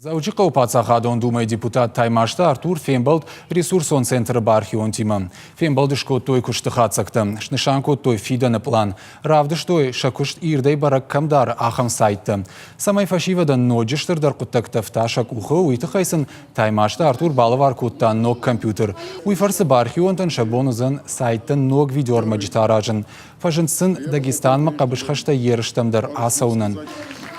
Дзӕуджыхъӕуы паддзахадон думӕйы депутат Таймазты Артур фембӕлд ресурсон центры бархионтимӕ. Фембӕлд скодтой куысты хатдзӕгтӕ, снысан кодтой фидӕны пълан, равдыстой, сӕ куыст ирдӕй бӕрӕг кӕм дары, ахӕм сайттӕ. Цӕмӕй фӕсивӕдӕн ноджы стырдӕр хъуыддӕгтӕ фта сӕ къухы, уый тыххӕй сын Таймазты Артур балӕвар кодта ног компьютер. Уый фӕрцы бархионтӕн сӕ бон уыдзӕн сайттӕн ног видеоӕрмӕджытӕ аразын. Фӕзынд сын Дагестанмӕ хъӕбысхӕстӕй ерыстӕм дӕр ацӕуынӕн.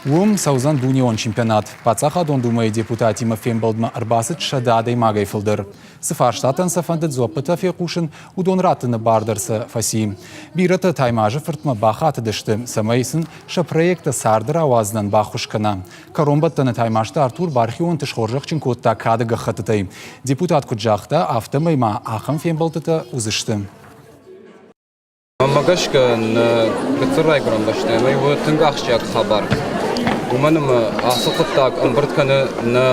Уым цӕудзӕн дунеон чемпионат. Паддзахадон Думӕйы депутатимӕ фембӕлдмӕ ӕрбацыд 100 адӕймагӕй фылдӕр. Цы фарстатӕн сӕ фӕндыд дзуӕппытӕ фехъусын, уыдон раттыны бар дӕр сӕ фӕци. Бирӕтӕ Таймазы фыртмӕ бахатыдысты, цӕмӕй сын сӕ проекттӕ царды рауадзынӕн баххуыс кӕна. Кӕронбӕттӕны Таймазты Артур бархионты схорзӕхджын кодта кады гӕххӕттытӕй. Депутат куыд загъта, афтӕмӕй ма ахӕм фембӕлдтытӕ уыдзысты. Мӕнмӕ гӕсгӕ, нӕ гыццыл райгуырӕн бӕстӕйӕн уый у тынг ахсджиаг хабар. Уымӕн ӕмӕ ацы хъуыддаг ӕмбырд кӕны нӕ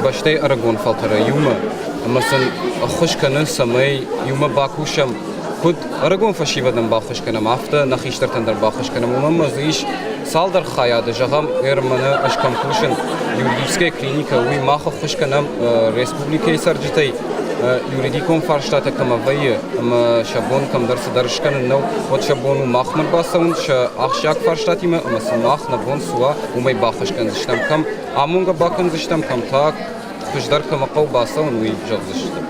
бӕстӕйы ӕрыгон фӕлтӕры иумӕ ӕмӕ сын ӕххуыс кӕны, цӕмӕй иумӕ бакусӕм, куыд ӕрыгон фӕсивӕдӕн баххуыс кӕнӕм, афтӕ нӕ хистӕртӕн дӕр баххуыс кӕнӕм. Уымӕн ӕмӕ дзы ис цалдӕр хайады, зӕгъӕм, мӕнӕ ӕз кӕм кусын, юридическая клиникӕ, уый мах ӕххуыс кӕнӕм республикӕйы цӕрджытӕй юридикон фарстатӕ кӕмӕ вӕййы, ӕмӕ сӕ бон кӕмдӕр цыдӕр скӕнын нӕу, уӕд сӕ бон у махмӕ ӕрбацӕуын сӕ ахсджиаг фарстатимӕ ӕмӕ сын мах нӕ бон цы уа, уымӕй баххуыс кӕндзыстӕм. Кӕм амонгӕ бакӕндзыстӕм, кӕм та хуыздӕр кӕмӕ хъӕуы бацӕуын, уый зӕгъдзыстӕм.